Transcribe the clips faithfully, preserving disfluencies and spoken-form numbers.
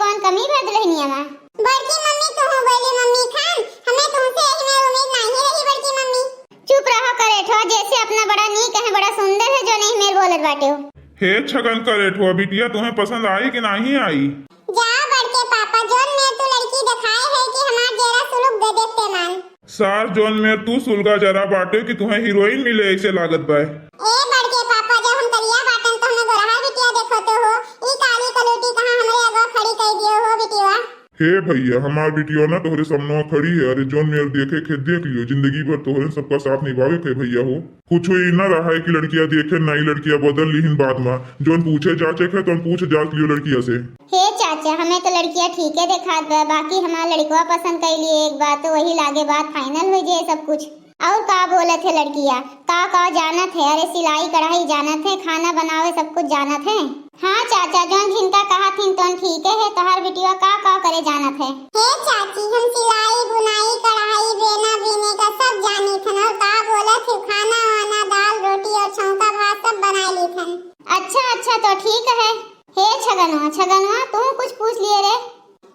कौन कमी बा दुल्हनिया मा? बड़की मम्मी, तुहू बोली मम्मी खान, हमें तुमसे यही में उम्मीद नाही रही बड़की मम्मी। चुप रहो करेठवा, जैसे अपना बड़ा नीक है, बड़ा सुंदर है, जो नहीं मेर बोलत बाटे हो। हे छगन करेठवा, बिटिया तुम्हें पसंद आई कि नाही आई? जा बड़के पापा, जोन मेर तू लड़की देखाए है कि हमार जेरा सुलुक दे देखते मान। सार, जोन मेर तू सुलगा जरा बाटे कि तुहें हीरोइन मिले ऐसे लागत बा। ए बड़के पापा, जब हम करिया बाटन तो हमें गोरहा बिटिया देखो तो हो, ई काली कलूटी कहाँ हमरे अगवा खड़ी कर दियो हो बिटिया। हे भैया, हमार बिटिया ना तोहरे सामने खड़ी है। अरे जोन मेर देखे खे देख लियो, जिंदगी भर तोहरे सबका साथ निभावे खे भैया हो। कुछ ई ना रहा है कि लड़किया देखे नहीं, लड़किया बदल लिहिन बाद में। जोन पूछे जाचे खे, तोन पूछ जाच लियो लड़किया से। हे चाचा, हमें तो लड़किया ठीके देखात बा, बाकी हमार लड़कवा पसंद कइली एक बार, तो वही लागे बात final हो जाए सब कुछ। और का बोलत है लड़किया, का का जानत है? अरे सिलाई कढ़ाई जानत है, खाना बनावे सब कुछ जानत है। हाँ चाचा, जोन जिनका कहा थिन तोन ठीके है, तोहार बिटिया का का करे जानत है? हे चाची, हम सिलाई, बुनाई, कढ़ाई, बेना बीने का सब जानी थन। और का बोलत है, खाना वाना, दाल, रोटी और छौंका भात सब बना ली थन। अच्छा अच्छा, तो ठीक है। हे छगनवा, छगनवा, तू कुछ पूछ लिए रे।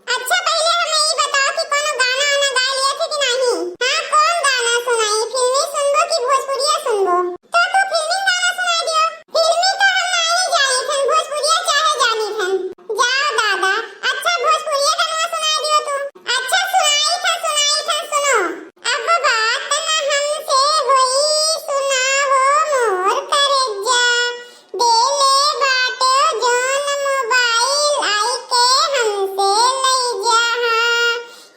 अच्छा, पहले हमें ई बताओ कि कोनो गाना वाना गा लिए थे कि नहीं? हाँ, कौन गाना सुनाई? फिल्मी सुनबो कि भोजपुरिया सुनबो? तो तू फिल्मी गाना सुनाई दियो। फिल्मी तो हम नहीं जानी थन, भोजपुरिया चाहे जानी थन। जाओ दादा, अच्छा भोजपुरिया गाना सुनाई दियो तू। अच्छा सुनाई था, सुनाई था, सुनो। अब बात न हमसे होई, सुनावो मोर करेजा। देले बाटे जोन मोबाइल, आई के हमसे लई जा। हाँ,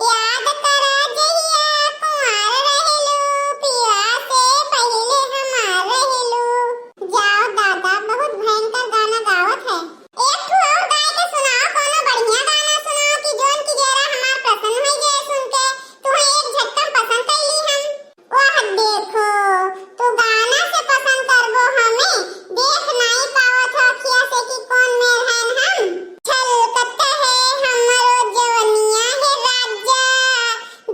याद करा जहिया कुंवार रहलू, पिया से पहिले हमार रहलू। जाओ दादा, बहुत भयंकर गाना गावत है। एक ठो और गाय के सुनाओ, कोनो बढ़िया गाना सुनाओ कि जोन की जेरा हमार प्रसन्न हो जाए सुन के। तुम्हें एक झटका पसंद कर ली हम। वाह देखो, तू गाना से पसंद करबो हमें, देख नाई पावत हो अखिया से कि कौन मेर हन हम। छलकत है हमरो जवनिया है राजा,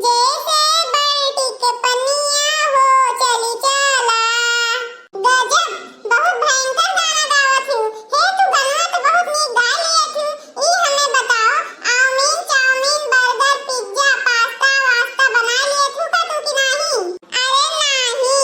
जैसे बाल्टी के पनिया हो, चली चला। गजब, बहुत भयंकर गाना गावत हूँ। हे, तू गाना तो बहुत नीक गा लियत हूँ। ई हमें बताओ, आउमीन, चाउमीन, बर्गर, पिज्जा, पास्ता, वास्ता बना लियत हूँ का तू कि नाही? अरे नाही,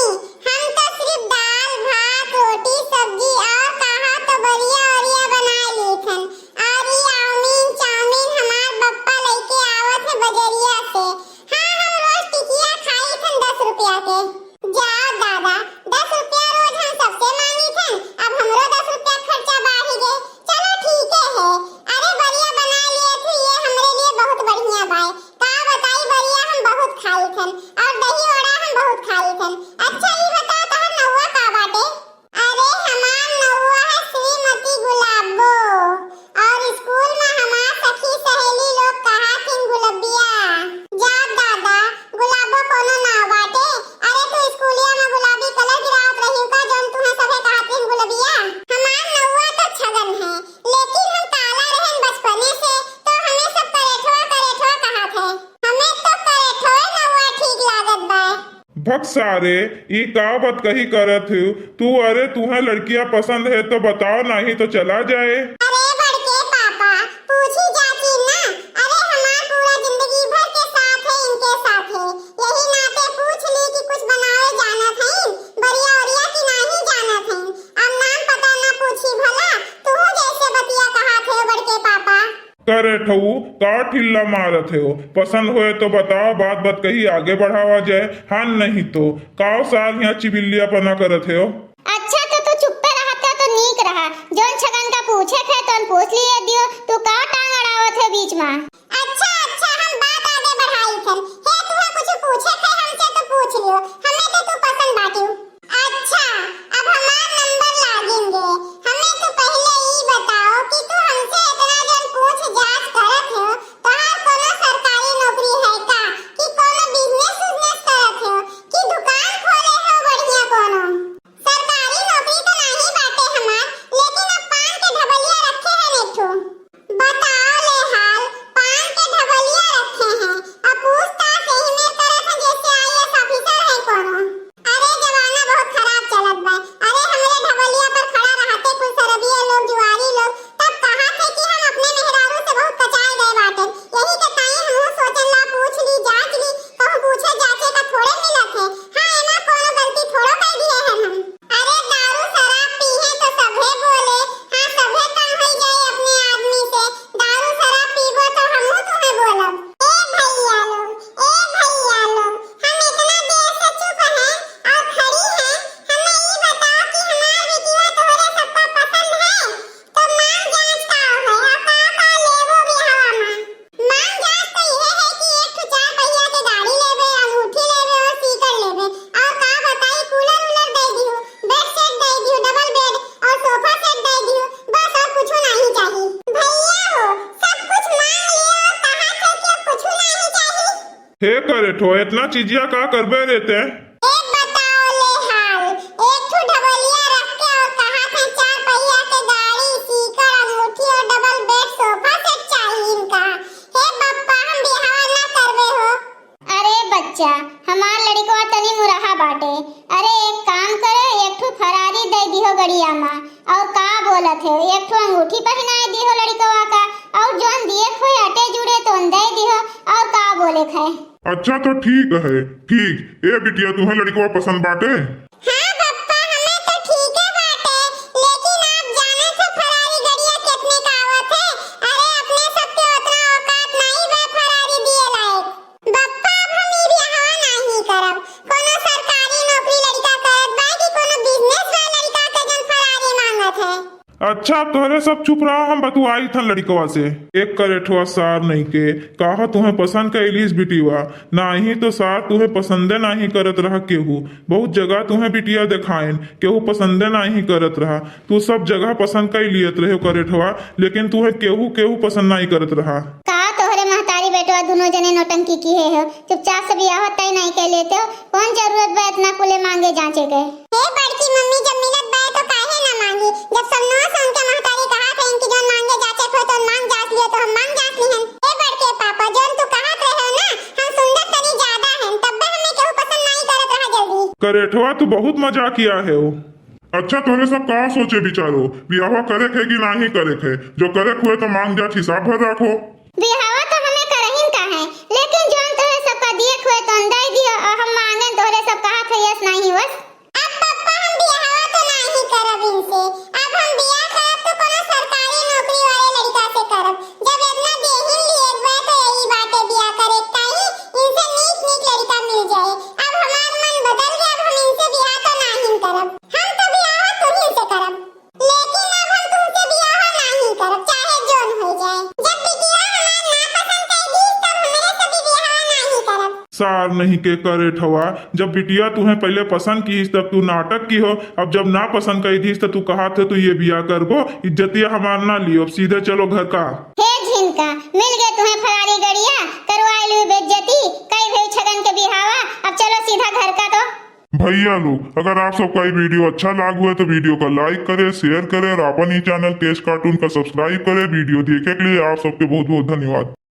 हम तो सिर्फ दाल, भात, रोटी, सब्जी और कहा तो बरिया ओरिया बना ली थन। और ई आउमीन, चाउमीन हमार बप्पा लेके आवत है बजरिया से। हाँ, हम रोज टिकिया खाई थन दस रुपया के। जा दादा, दस रुपया रोज हम सबसे मांगी थन, अब हमरो दस रुपया खर्चा बाढ़ी गे। चलो ठीके है, अरे बरिया बना लिए थे, ये हमरे लिए बहुत बढ़िया बाय। का बताई बरिया हम बहुत खाई थन, और दही वड़ा हम बहुत खाई थन। अच्छा ई बता तोहर नौवा का बाटे? अरे हमार नौवा है श्रीमती गुलाबो। और स्कूल में हमार सखी सहेली लोग कहा थिन गुलबिया। जा दादा, गुलाबो कोनो नाव बाटे? अरे तू स्कूलिया में गुलाबी कलर गिरावत रही का जौन तुम्हें सभे कहा थिन गुलबिया? हमार नौवा तो छगन है, लेकिन हम काला रहन बचपने से, तो हमें सब करेठवा करेठवा कहा थे। हमें तो करेठवे नौवा ठीक लागत बा। भक सारे, ई का बतकही करत हू तू? अरे, तुहें लड़किया पसंद है तो बताओ, नहीं तो चला जाए। अरे बड़के पापा, पूछी जाची ना। अरे, हमार पूरा जिंदगी भर के साथ है, इनके साथ है, यही नाते पूछ ली कि कुछ बनावे जानत हईन, बरिया ओरिया की नाही जानत हईन। अब नाम पता ना पूछी भला, तू जैसे बतिया कहा थे बड़के पापा। करे ठऊ, का ठिल्ला मारत हो? पसंद होए तो बताओ, बात बतकही आगे बढ़ावा जाए, हाँ नहीं तो। काव सार यहाँ चिबिल्लियापना करत हो? अच्छा तो तू चुप्पे रहत हो तो नीक रहा, जौन छगन का पूछे थे तौन पूछ लिए दियो, तू का टांग अड़ावत हो बीच में? अच्छा अच्छा, हम बात आगे बढ़ाई थन। हे तुहे कुछ पूछे थे हमसे तो पूछ लियो, हमें तो तू पसंद बाटियो। अच्छा, अब हमार नंबर लागेंगे। हमें तू पहले ई बताओ कि तू हमसे इतना जन पूछ जांच करत हो, तोहार कोनो सरकारी नौकरी है का? कि कोनो बिजनेस उजनेस करत हो? कि दुकान खोले हो बढ़िया कोनो? सरकारी नौकरी तो नाही बाटे हमार, लेकिन अब पान के ढबलिया रखे हैं नेठू। बताओ ले हाल, पान के ढबलिया रखे हैं। अब पूछताछ एही में करत हैं जैसे आईएएस ऑफिसर है कोनो। हे करेठवा, एतना चीजिया का करबे रे ते? ए बताओ ले हाल, एक ठो ढबलिया रख के और कहा थे चार पहिया के गाड़ी, सीकर, अंगूठी और डबल बेड सोफा सेट चाहिए इनका। हे बप्पा, हम बिहाव ना करबे हो। अरे बच्चा, हमार लड़िकवा तनी मुरहा बाटे। अरे एक काम करो, एक ठो फरारी दे दिहो गड़िया मा। और का बोलत है, एक ठो अंगूठी पहिनाए दिहो लड़िकवा का, और जौन दिए खोए अटे जुड़े तौन दे दिहो, और का बोले है। अच्छा तो ठीक है, ठीक। ए बिटिया, तुहे लड़िकवा पसंद बाटे? हाँ बप्पा, हमें तो ठीके बाटे, लेकिन आप जानत हो फरारी गड़िया कितने का आवत है? अरे अपने सबके उतना औकात नहीं बा फरारी दिए लायक। बप्पा, अब हम ई बियाहवा नाहीं करब। कोनो सरकारी नौकरी लड़िका करत बा कि कोनो बिजनेस वाला लड़िका के जन फरारी मांगत है। अच्छा, अब तोहरे सब चुप रहा, हम बतुआई थन लड़िकवा से। एक करेठवा सार नहीं के, कहा तुहें पसंद कैलिस बिटिवा, नाहीं तो सार तुहें पसंदे नाहीं करत रहा केहू। बहुत जगह तुहें बिटिया देखाइन, केहू पसंदे नाहीं करत रहा। तू सब जगह पसंद कई लियत रहे करेठवा, लेकिन तुहें केहू, केहू पसंद नाहीं करत रहा। का तोहरे महतारी बेटवा दुनो जने नौटंकी किहे हो? चुपचाप से बियाह तय नाहीं कर लेते हो। कौन जरूरत बा इतना कुले मांगे जांचे के? हे बड़की मम्मी, जब मिलत बा तो काहे ना मांगी? जब समनवा से उनके महतारी कहा थे इनकी जौन मांगे जांचे को तो मांग जांच लियो तो हम मांग जांच लिहन। हे बड़के पापा, जौन तू कहत रहे हो ना, हम सुंदर तनी ज्यादा हैं, तब्बे हमें केहू पसंद नाहीं करत रहा जल्दी। करेठवा, तू बहुत मजाकिया है हो। अच्छा, तोहरे सब का सोचे विचारो, बियाहवा करे के कि नाहीं करे के? जो करे के हुए तो मांग जांच हिसाब भर रखो। बियाहवा तो हमें करहिन का है, लेकिन जौन तोहरे सब का दिए के हुए तो दे दियो, और हम मांगेन तोहरे सब कहा थे यस नाहीं वस। अब पप्पा, हम बियाहवा तो नाहीं करब इनसे, अब हम बियाह करब तो कोनो सरकारी नौकरी वाले लड़िका से करब। जब इतना देहिन लिए हुए तो यही बाटे बियाह करे के चाही, इनसे नीक नीक लड़िका मिल जाए। अब हमार मन बदल गया, अब हम इनसे बियाह तो नाहीं करब। हम तो बियाह तुरही से करब, लेकिन अब हम तुमसे बियाह नाहीं करब, चाहे जौन हो जाए। जब बिटिया हमार नापसंद कर दी, तब हमरे से भी बियाह नाहीं करब। सार नहीं के करेठवा, जब बिटिया तुहें पहले पसंद किहिस तब तू नाटक किहो, अब जब ना पसंद कर दीस तो तू कहा थे तू ये बियाह करबो, इज्जतिया हमार ना लियो, अब सीधे चलो घर का। हे झिनका, मिल गए तुहें फरारी गड़िया, करवाए लू बेइज्जती, कई भेल छगन के बिहावा, अब चलो सीधा घर का तो। भैया लोग, अगर आप सबका ये वीडियो अच्छा लाग हुआ है तो वीडियो का लाइक करें, शेयर करें और अपन ही चैनल केश कार्टून का सब्सक्राइब करें। वीडियो देखे के लिए आप सबके बहुत बहुत धन्यवाद।